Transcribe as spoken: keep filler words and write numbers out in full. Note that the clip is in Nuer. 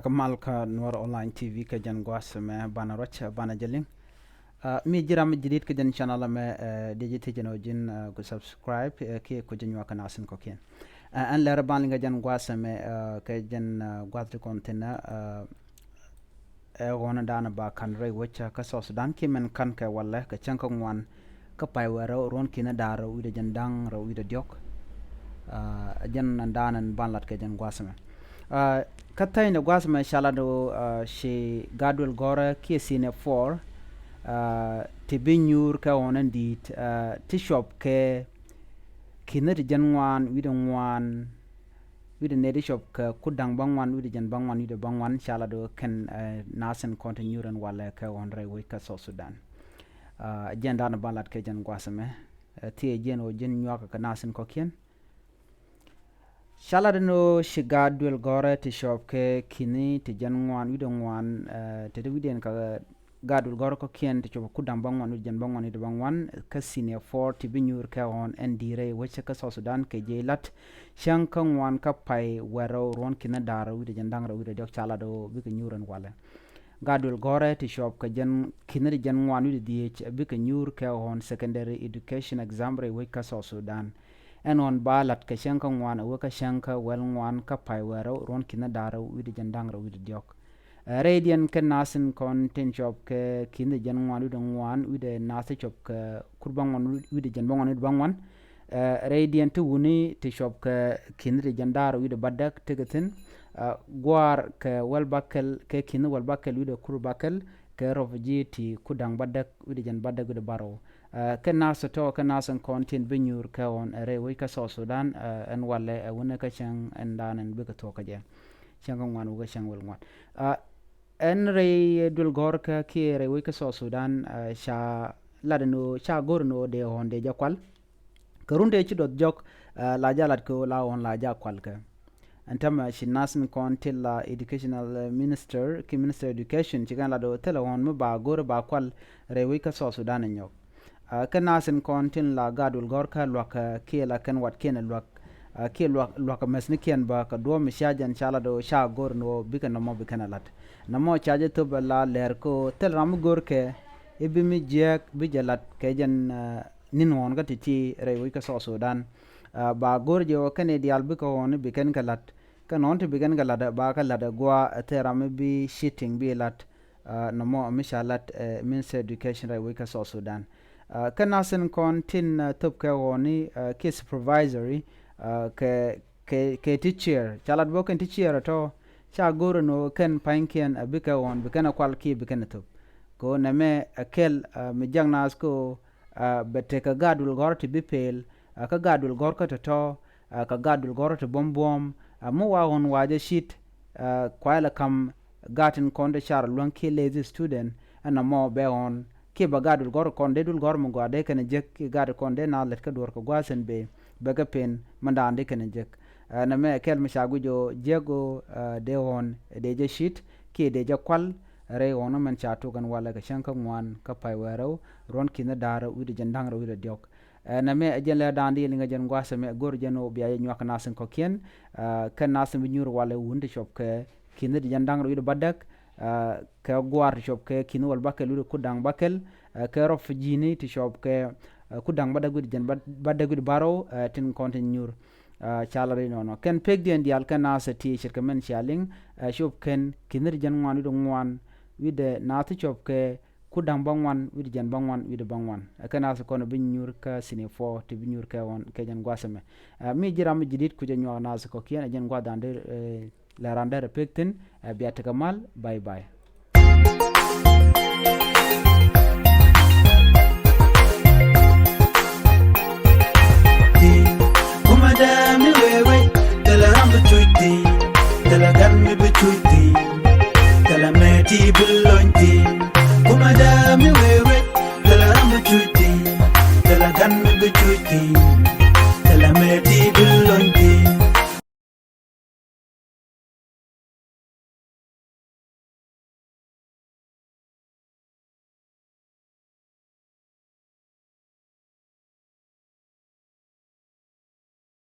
Kä mal kä Nuɔr Online T V kä jɛn gua̱a̱th mɛ banɛ ruac banɛ jɛ liŋ. Mi ji̱ ram mi ji̱ di̱t kä jɛn channel mɛ, diɛ ji̱ thiec jɛn ɔ ji̱n ku subscribe kiɛ ku jɛ nyuak kä nasin kɔkiɛn. Ɛn lɛr ban liŋ kä jɛn gua̱a̱th mɛ kä jɛn gua̱a̱th ti kɔn thin ɛ ɣɔn dan ba kan rɛy wec kä South Sudan kiɛ mɛn kan kɛ walɛ kɛ cäŋ kä ŋuan kä pay wɛɛr rɛw ruɔ̱n ki̱n da̱r rɛw wi̱cdɛ jɛn da̱ŋ rɛw wi̱cdɛ diɔ̱k. Ɛ jɛn ɛn da̱a̱n ɛn ban lat kɛ jɛn gua̱a̱th mɛ. Kä thäny ni gua̱a̱th mɛ ca lat ɣöö ci gaat duël gɔ̱rä kiɛ senior four ti bi nyuur kɛ ɣɔn ɛn di̱i̱t ti cuɔp kɛ ki̱n ti jɛn ŋuan wi̱cdɛ ŋuan wi̱cdɛ nɛy ti cuɔp kɛ kur da̱ŋ bäŋuan wi̱cdɛ jɛn bäŋuan wi̱cdɛ bäŋuan ca lat ɣöö kɛn nasin kɔn ti nyuur ɛn walɛ kɛ ɣɔn rɛy wec kä South Sudan. Ɛ jɛn da̱a̱n ɛn ban lat kɛ jɛn gua̱a̱th mɛ. Thiee jiɛn ɣöö ji̱n nyuakä kä nasin kɔ̱kiɛn. Ca lat ɛn ɣöö ci gaat duël gɔ̱rä ti cuɔp kɛ ki̱ni ti jɛn ŋuan wi̱cdɛ ŋuan ti ti wi̱cdɛ ɛn kä gaat duël gɔ̱rä kɔ̱kiɛn ti cuɔp kɛ kur da̱ŋ bäŋuan wi̱cdɛ jɛn bäŋuan wi̱cdɛ bäŋuan kä senior four ti bi nyuur kɛ ɣɔn ɛn di̱i̱t rɛy wec kä South Sudan kɛ jiɛc lat cäŋ kä ŋuan kä pay wɛɛr rɛw ruɔ̱n ki̱n da̱r wi̱cdɛ jɛn da̱ŋ rɛw wi̱cdɛ diɔ̱k ca lat ɣöö bikɛ nyuur ɛn walɛ. Gaat duël gɔ̱rä ti cuɔp kɛ jɛn ki̱n ti jɛn ŋuan wi̱cdɛ dhiec bikɛ nyuur kɛ ɣɔn secondary education exam rɛy wec kä South Sudan. Ɛn ɣɔn ba lat kɛ cäŋ kä ŋuan ɛ wek kä cäŋ kä wäl ŋuan kä pay wɛɛr rɛw ruɔ̱n ki̱n da̱r rɛw wi̱cdɛ jɛn da̱ŋ rɛw wi̱cdɛ diɔ̱k. Rɛydiɛn kɛ nasin kɔn tin cuɔp kɛ ki̱n ti jɛn ŋuan wi̱cdɛ ŋuan wi̱cdɛ nath ti cuɔp kɛ kur bäŋuan wi̱cdɛ jɛn bäŋuan wi̱cdɛ bäŋuan. Rɛydiɛn ti wuni ti cuɔp kɛ ki̱n ti jɛn da̱r wi̱cdɛ bädäk tekɛ thi̱n. Gua̱a̱r kɛ wäl bäkɛl kɛ ki̱n wäl bäkɛl wi̱cdɛ kur bäkɛl kɛ refugee ti kur da̱ŋ bädäk wi̱cdɛ jɛn bädäk wi̱cdɛ bärɔw. Kɛ nath tɔ̱ kɛ nath in kɔn tin bi nyuur kɛ ɣɔn ɛ rɛy wec kä South Sudan ɛn walɛ ɛ wunɛ kä cäŋ ɛn da̱a̱n ɛn bikɛ thuɔ̱k kä jɛ. Cäŋ kä ŋuan wä kä cäŋ wäl ŋuan. Ɛn rɛy duël gɔ̱rä kiɛ rɛy wec kä South Sudan ca lat ɛn ɣöö ca go̱r ɛn ɣöö dee ɣɔn dee jɛ kual. Kɛ run dee ci duɔth jɔk la jɛ lat kɛ ɣöö la ɣɔn la jɛ kual kɛ. Ɛn tämɛ ci nasin kɔn ti la educational minister ki minister education ci kɛn lat ɣöö thilɛ ɣɔn mi ba go̱r ba kual rɛy wec kä South Sudan ɛ nyɔk. Kɛ nasin kɔn tin la gaat duël gɔ̱rä luak kiɛ la kɛn watkiɛn ɛ luak kiɛ luak luak mäthnikiɛn bä kɛ duɔ̱ɔ̱p mi ca jɛn ca lat ɣöö ca go̱r ɛn ɣöö bikɛ nɔmɔ bikɛn ɛ lat. Nɔmɔ ca jɛ thop ɛ la lɛr kɛ ɣöö thil ram mi go̱rkɛ i̱ bi mi jiääk bi jɛ lat kɛ jɛn ni̱n ɣɔn kä ti̱ti̱ rɛy wec kä South Sudan. Ba go̱r jɛ ɣöö kɛn i̱ diaal bikɛ ɣɔn i̱ bikɛn kɛ lat kɛ nɔn ti bikɛn kɛ lat ba kɛ lat ɛ gua̱a̱ ɛ thil ram i̱ bi cheating bi lat. Nɔmɔ mi ca lat ɛ minister education rɛy wec kä South Sudan. Kɛ nasin kɔn tin thop kɛ ɣɔni kiɛ supervisory kɛ kɛ kɛ teacher ca lat bä kɛn teacher tɔ ca go̱r ɛn ɣöö kɛn pa̱nykiɛn a bikɛ ɣɔn bikɛn a kual kiɛ bikɛn a thop. Kɛ ɣöö nɛmɛ a kɛl mi jak naath kɛ ɣöö bɛ tekɛ gaat duël gɔ̱rä ti bi pel kä gaat duël gɔ̱rä kä tɔ̱tɔ̱ kä gaat duël gɔ̱rä ti buɔ̱m buɔ̱m. Mi wa ɣɔn wa jɛ cit kuay lɛ ka̱m gaat tin kɔn ti car luäŋ kiɛ lazy student ɛn nɔmɔ bɛ ɣɔn kiɛ bɛ gaat duël gɔ̱rä kɔn dee duël gɔ̱rä mi gɔaa dee kɛn jek kiɛ gaat kɔn dee na lät kä duɔ̱r kɛ gua̱a̱th ɛn bee bɛ kɛ pen mɛn da̱a̱n dee kɛn jek. Nɛmɛ kɛl mi ca guic ɣöö jiäk ɣöö dee ɣɔn dee jɛ cit kiɛ dee jɛ kual rɛy ɣɔn mɛn ca tuk ɛn walɛ kɛ cäŋ kä ŋuan kä pay wɛɛr rɛw ruɔ̱n ki̱n da̱r rɛw wi̱cdɛ jɛn da̱ŋ rɛw wi̱cdɛ diɔ̱k. Nɛmɛ ɛ jɛn lɛ da̱a̱n di liŋ ɛ jɛn gua̱a̱th ɛmɛ go̱r jɛn ɣöö bia jɛ nyuak kɛ nasin kɔ̱kiɛn. Kɛ nasin bi nyuur walɛ wun ti cuɔp kɛ ki̱n ti jɛn da̱ŋ rɛw wi̱cdɛ bädäk kɛ gua̱a̱r ti cuɔp kɛ ki̱n wäl bäkɛl wi̱cdɛ kur da̱ŋ bäkɛl kɛ refugee ni ti cuɔp kɛ kur da̱ŋ bädäk wi̱cdɛ jɛn bädäk wi̱cdɛ bärɔw tin kɔn tin nyuur. Ca la ri nɔnɔ kɛn pekdiɛn diaal kɛn nath ti ce̱tkɛ mɛn cia liŋ cuɔp kɛn ki̱n ti jɛn ŋuan wi̱cdɛ ŋuan wi̱cdɛ nath ti cuɔp kɛ kur da̱ŋ bäŋuan wi̱cdɛ jɛn bäŋuan wi̱cdɛ bäŋuan. Kɛn nath kɔn bi nyuur kä senior four ti bi nyuur kɛ ɣɔn kɛ jɛn gua̱a̱th ɛmɛ. Mi ji̱ ram mi ji̱ di̱t kucɛ nyuak nath kɔ̱kiɛn ɛ jɛn gua̱a̱th da̱a̱n dee lɛ raan derɛ pek thi̱n. Bia tekɛ mal. Bye bye.